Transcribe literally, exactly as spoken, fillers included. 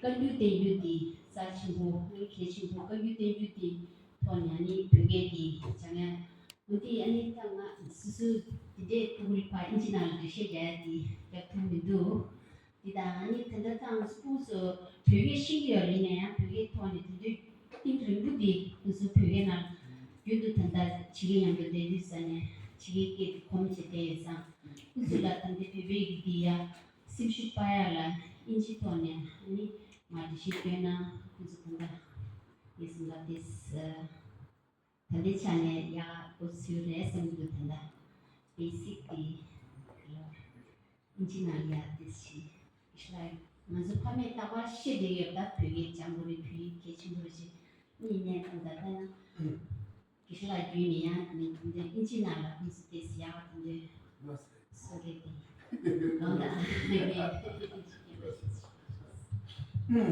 བཀའ་འགྱུར་བསྟན་འགྱུར་དེ་རྩ་ཆེན་པོ་གལ་ཆེན་པོ། བཀའ་འགྱུར་བསྟན་འགྱུར་དེ་ཐོག་ནས་ཨ་ནི་བོད་སྐད་དེ་སྦྱང་ཡ། འོ་དེ་ཨ་ནི་ད་ང་སོ་སོ་དེ་འདྲའི་ཕྲུ་གུ་ལ་ཕར་ཨིན་ཇི་ནང་ལ་འགྲེལ་བཤད་རྒྱག་ཡ་དེ་རྒྱག་ཐུབ་མི་འདུག་དེ་དང་ཨ་ནི་ད་ལྟ་ད་ང་ཚོ་ཕྲུ་གུ་ཚོ་བོད་སྐད་ཤེས་ཀྱི་ཡོད་རེད། ཡིན་ན་ཡང་བོད་སྐད་ཐོག་ནས་དེ་དུས་གཏིང་རིང་པོ་དེ་ང་ཚོ་བོད་སྐད་ནང་རྒྱུན་དུ་ད་ལྟ་ཕྱི་རྒྱལ་མཉམ་དུ་བསྡད་དུས་ཙ་ནས་ཕྱི་རྒྱལ་སྐད་དེ་གོམས་བྱས་བསྡད་ཡོད་ཙང་། ཁོ་ཚོ་ལ་ད་ལྟ་བོད་པའི་ཡི་གེ་འདི་ཡ་སེམས་ཤུགས་སྤར་ཡ་ལ་ཨིན་ཇི་ཐོག་ནས་ཨ་ནི་མར་འགྲེལ་བཤད་སྐྱོན་ན་ཁོ་ཚོ་ད་ལྟ་ངས་བསམ་པ་དེ་ད་ལྟའི་ཆ་ནས་ཡག་པོ་ཚུལ་རེད་བསམ་གྱི་འདུག་ད་ལྟ་བེ་སིག་དེ་ལ་ཨིན་ཇི་ནང་ཡ་དེ་ཞིག་ཤ་ང་ཚོ་ཕ་མས་རྟག་པར་བཤད་བསྡད་ཡོད། ད་བོད་སྐད་སྦྱང་དགོས་རེད། བོད་ཡིག་གལ་ཆེན་པོ་རེད་ཅེས། ཡིན་ནའི་ད་ད་ལྟ་ཡང་དགེ་བཤེས་ལགས་བརྒྱུད་ནས་ཡང་ནི་དེ་འདྲའི་ཨིན་ཇི་ནང་ལ་ཁོང་ཚོ་དེ་ཡག་པ་དེ་འདྲའི་གསོ་རེད་དེ། ལོ་ད་ངས་ཨུམ།